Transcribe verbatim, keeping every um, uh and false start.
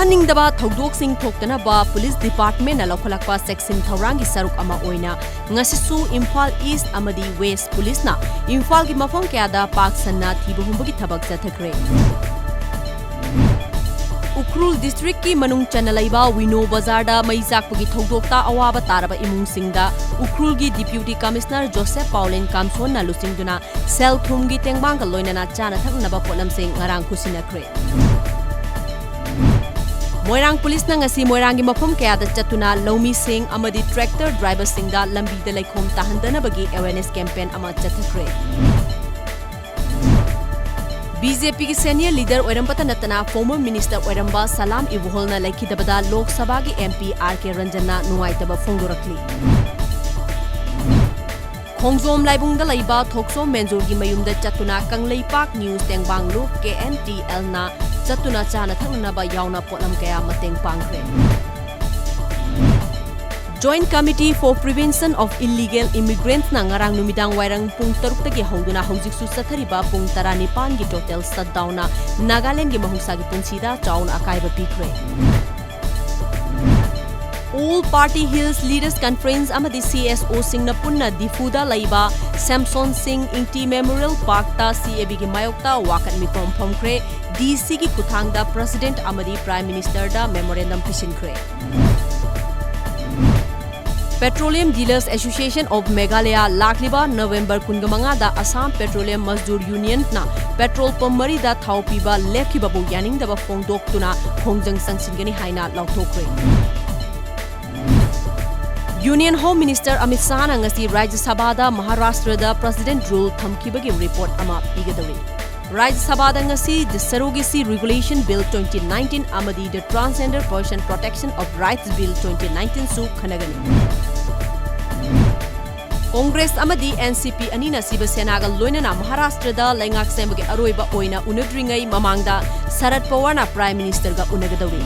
ꯌꯥꯍꯟꯅꯤꯡꯗꯕ ꯊꯧꯗꯣꯛꯁꯤꯡ ꯊꯣꯛꯇꯅꯕ ꯄꯨꯂꯤꯁ ꯗꯤꯄꯥꯔꯠꯃꯦꯟꯠꯅ ꯂꯧꯈꯠꯂꯛꯄ ꯆꯦꯛꯁꯤꯟ ꯊꯧꯔꯥꯡꯒꯤ ꯁꯔꯨꯛ ꯑꯃ ꯑꯣꯏꯅ ꯉꯁꯤꯁꯨ ꯏꯝꯐꯥꯜ ꯏꯁ꯭ꯠ ꯑꯃꯗꯤ ꯋꯦꯁ꯭ꯠ ꯄꯨꯂꯤꯁꯅ ꯏꯝꯐꯥꯜꯒꯤ ꯃꯐꯝ ꯀꯌꯥꯗ ꯄꯥꯛ ꯁꯟꯅ ꯊꯤꯕ ꯍꯨꯝꯕꯒꯤ ꯊꯕꯛ ꯆꯠꯊꯈ꯭ꯔꯦ꯫ ꯎꯈ꯭ꯔꯨꯜ ꯗꯤꯁꯇ꯭ꯔꯤꯛꯀꯤ ꯃꯅꯨꯡ ꯆꯟꯅ ꯂꯩꯕ ꯋꯤꯅꯣ ꯕꯖꯥꯔꯗ ꯃꯩ ꯆꯥꯛꯄꯒꯤ ꯊꯧꯗꯣꯛꯇ ꯑꯋꯥꯕ ꯇꯥꯔꯕ ꯏꯃꯨꯡꯁꯤꯡꯗ ꯎꯈ꯭ꯔꯨꯜꯒꯤ ꯗꯤꯄ꯭ꯌꯨꯇꯤ ꯀꯃꯤꯁꯅꯔ ꯖꯣꯁꯦꯐ ꯄꯥꯎꯂꯦꯟ ꯀꯥꯝꯁꯣꯟꯅ ꯂꯨꯆꯤꯡꯗꯨꯅ ꯁꯦꯜ ꯊꯨꯝꯒꯤ ꯇꯦꯡꯕꯥꯡꯒ ꯂꯣꯏꯅꯅ ꯆꯥꯅ ꯊꯛꯅꯅꯕ ꯄꯣꯠꯂꯝꯁꯤꯡ ꯉꯔꯥꯡ ꯈꯨꯠꯁꯤꯟꯅꯈ꯭ꯔꯦ꯫ ꯃꯣꯏꯔꯥꯡ ꯄꯨꯂꯤꯁꯅ ꯉꯁꯤ ꯃꯣꯏꯔꯥꯡꯒꯤ ꯃꯐꯝ ꯀꯌꯥꯗ ꯆꯠꯇꯨꯅ ꯂꯧꯃꯤꯁꯤꯡ ꯑꯃꯗꯤ ꯇ꯭ꯔꯦꯛꯇꯔ ꯗ꯭ꯔꯥꯏꯚꯔꯁꯤꯡꯗ ꯂꯝꯕꯤꯗ ꯂꯩꯈꯣꯝ ꯇꯥꯍꯟꯗꯅꯕꯒꯤ ꯑꯦꯋꯦꯔꯅꯦꯁ ꯀꯦꯝꯄꯦꯟ ꯑꯃ ꯆꯠꯊꯈ꯭ꯔꯦ꯫ ꯕꯤ ꯖꯦ ꯄꯤꯒꯤ ꯁꯦꯅꯤꯌꯔ ꯂꯤꯗꯔ ꯑꯣꯏꯔꯝꯕꯇ ꯅꯠꯇꯅ ꯐꯣꯔꯃꯔ ꯃꯤꯅꯤꯁꯇꯔ ꯑꯣꯏꯔꯝꯕ ꯁꯂꯥꯝ ꯏꯕꯣꯍꯜꯅ ꯂꯩꯈꯤꯗꯕꯗ ꯂꯣꯛ ꯁꯚꯥꯒꯤ ꯑꯦꯝ ꯄꯤ ꯑꯥꯔ ꯀꯦ ꯔꯟꯖꯟꯅ ꯅꯨꯡꯉꯥꯏꯇꯕ ꯐꯣꯡꯗꯣꯔꯛꯂꯤ꯫ ꯈꯣꯡꯖꯣꯝ ꯂꯥꯏꯕꯨꯡꯗ ꯂꯩꯕ ꯊꯣꯛꯆꯣꯝ ꯃꯦꯟꯖꯣꯔꯒꯤ ꯃꯌꯨꯝꯗ ꯆꯠꯇꯨꯅ ꯀꯪꯂꯩꯄꯥꯛ ꯅ꯭ꯌꯨꯁ ꯇꯦꯡꯕꯥꯡ ꯂꯨꯞ ꯀꯦ ꯑꯦꯟ ꯇꯤ ꯑꯦꯜꯅ ꯆꯠꯇꯨꯅ ꯆꯥꯅ ꯊꯛꯅꯅꯕ ꯌꯥꯎꯅ ꯄꯣꯠꯂꯝ ꯀꯌꯥ ꯃꯇꯦꯡ ꯄꯥꯡꯈ꯭ꯔꯦ꯫ Joint Committee for Prevention of Illegal Immigrants ꯅ ꯉꯔꯥꯡ ꯅꯨꯃꯤꯗꯥꯡ ꯋꯥꯏꯔꯝ ꯄꯨꯡ ꯇꯔꯨꯛꯇꯒꯤ ꯍꯧꯗꯨꯅ ꯍꯧꯖꯤꯛꯁꯨ ꯆꯠꯊꯔꯤꯕ ꯄꯨꯡ ꯇꯔꯥꯅꯤꯄꯥꯟꯒꯤ total shutdown ꯅ ꯅꯥꯒꯥꯂꯦꯟꯗꯒꯤ ꯃꯍꯧꯁꯥꯒꯤ ꯄꯨꯟꯁꯤꯗ ꯆꯥꯎꯅ ꯑꯀꯥꯏꯕ ꯄꯤꯈ꯭ꯔꯦ꯫ All Party Hills Leaders Conference ꯑꯃꯗꯤ ꯁꯤ ꯑꯦꯁ ꯑꯣꯁꯤꯡꯅ ꯄꯨꯟꯅ ꯗꯤꯐꯨꯗ ꯂꯩꯕ ꯁꯦꯝꯁꯣꯟ ꯁꯤꯡ ꯏꯪꯇꯤ Memorial Park ꯇ ꯁꯤ ꯑꯦ ꯕꯤ ꯒꯤ ꯃꯥꯌꯣꯛꯇ ꯋꯥꯀꯠ ꯃꯤꯐꯝ ꯐꯝꯈ꯭ꯔꯦ꯫ ꯗꯤ ꯁꯤ ꯒꯤ ꯈꯨꯠꯊꯥꯡꯗ President ꯑꯃꯗꯤ Prime Minister the memorandum ꯄꯤꯁꯤꯟꯈ꯭ꯔꯦ꯫ Petroleum Dealers Association of Meghalaya ꯂꯥꯛꯂꯤꯕ November ꯀꯨꯟꯃꯉꯥꯗ Assam Petroleum Mazdoor Union ꯅ petrol pump ꯃꯔꯤꯗ ꯊꯥꯎ ꯄꯤꯕ ꯂꯦꯞꯈꯤꯕꯕꯨ ꯌꯥꯅꯤꯡꯗꯕ ꯐꯣꯡꯗꯣꯛꯇꯨꯅ ꯈꯣꯡꯖꯪ ꯆꯪꯁꯤꯟꯒꯅꯤ ꯍꯥꯏꯅ ꯂꯥꯎꯊꯣꯛꯈ꯭ꯔꯦ꯫ Union Home Minister ꯑꯃꯤꯠ ꯁꯥꯍꯅ ꯉꯁꯤ ꯔꯥꯖ꯭ꯌ ꯁꯚꯥꯗ ꯃꯍꯥꯔꯥꯁꯇ꯭ꯔꯗ President Rule ꯊꯝꯈꯤꯕꯒꯤ report ꯑꯃ ꯄꯤꯒꯗꯧꯔꯤ꯫ ꯔꯥꯖ꯭ꯌ ꯁꯚꯥꯗ ꯉꯁꯤ The Surrogacy Regulation Bill twenty nineteen ꯑꯃꯗꯤ The Transgender Person Protection of Rights Bill twenty nineteen ꯁꯨ ꯈꯟꯅꯒꯅꯤ꯫ ꯀꯣꯡꯒ꯭ꯔꯦꯁ ꯑꯃꯗꯤ ꯑꯦꯟ ꯁꯤ ꯄꯤ ꯑꯅꯤꯅ ꯁꯤꯕ ꯁꯦꯅꯥꯒ ꯂꯣꯏꯅꯅ ꯃꯍꯥꯔꯥꯁꯇ꯭ꯔꯗ ꯂꯩꯉꯥꯛ ꯁꯦꯝꯕꯒꯤ ꯑꯔꯣꯏꯕ ꯑꯣꯏꯅ ꯎꯅꯗ꯭ꯔꯤꯉꯩ ꯃꯃꯥꯡꯗ ꯁꯔꯗ ꯄꯋꯥꯔꯅ Prime Minister ꯒ ꯎꯅꯒꯗꯧꯔꯤ꯫